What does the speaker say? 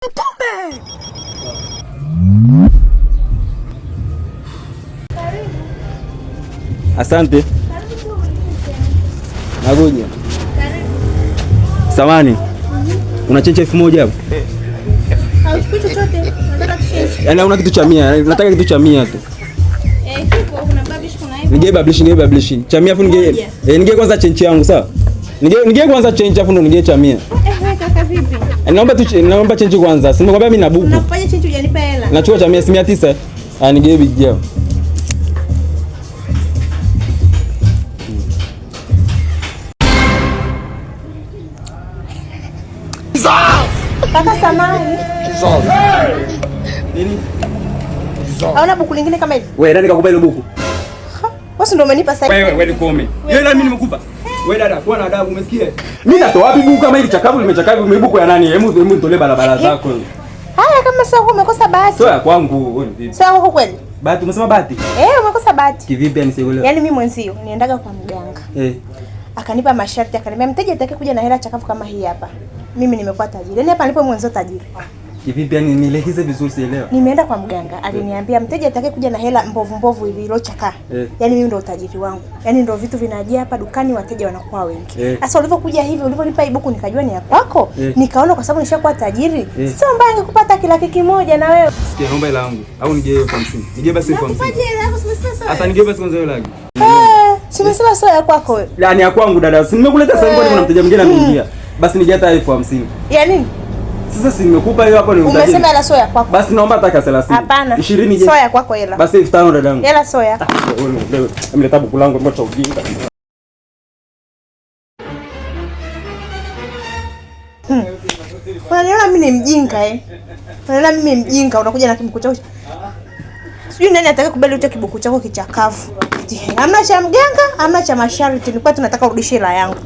Pombe. Asante. Nakuja. Samani. Una chenche 1000 hapo? Hauchukui chochote. Nataka tuchenji. Yaani hauna kitu cha 100, nataka kitu cha 100 tu. Eh, kipo kuna babish kuna hivi. Nige bablish, nige bablish. Cha 100 afu nige Moja. nige kwanza chenche yangu sawa? Nige kwanza chenche afu ndo nige cha 100. Eh, wewe kaka vipi? Naomba tu naomba chenche kwanza. Si nimekwambia mimi na buku. Unakufanya chenji hujanipa hela. Nachukua cha 100, si 900. Ah, nige bijao. Kaka samani. Nini? Hauna buku lingine kama hili? Wewe nani kakupa ile buku? Wewe si ndio umenipa sasa. Wewe wewe nikome. Yeye nani mimi nimekupa? Wewe dada, kuwa na adabu umesikia? Mimi natoa wapi buku kama hili chakavu limechakavu buku ya nani? Hebu hebu nitolee barabara zako. Haya kama sasa umekosa bahati. Sio ya kwangu, wewe ni vipi? Sio yako kweli? Bahati umesema bahati? Eh, umekosa bahati. Kivipi yani sielewi? Yaani mimi mwenzio niendaga kwa mganga. Eh. Akanipa masharti akaniambia mteja atakaye kuja na hela chakavu kama hii hapa. Mimi nimekuwa tajiri. Yaani hapa nilipo mwenzio tajiri. Kivipi yani nielekeze vizuri sielewa. Nimeenda kwa mganga, aliniambia mteja atakaye kuja na hela mbovu mbovu iliyochakaa. Eh. Yaani mimi ndo utajiri wangu. Yaani ndo vitu vinajia hapa dukani wateja wanakuwa wengi. Eh. Sasa ulivyokuja hivi ulivyonipa hii buku nikajua ni ya kwako. Eh. Nikaona kwa sababu nishakuwa tajiri. Eh. Sio mbaya ningekupa hata kilaki kimoja na wewe. Sikia naomba hela yangu au nige elfu hamsini. Nige basi elfu hamsini. Nakupaje hela yako simesema sawa. Sasa nige basi kwanza hiyo laki. Eh, simesema sio ya kwako wewe. La ni ya kwangu dada. Si nimekuleta sasa hivi kwani kuna mteja mwingine ameingia. Basi nige hata elfu hamsini. Ya nini? Sasa si nimekupa hiyo hapo ni utajiri. Umesema hela sio ya kwako. Basi naomba hata 30. Hapana. 20 je? Sio ya kwako hela. Basi 5000 dadangu. Hela sio yako. Wewe mleta buku langu mbona cha ujinga. Unaniona mimi ni mjinga eh? Unaniona mimi mjinga unakuja na kibuku chako. Sijui nani atakaye kubali ute kibuku chako kichakavu. Hamna cha mganga, hamna cha masharti. Nilikuwa tunataka urudishe hela yangu.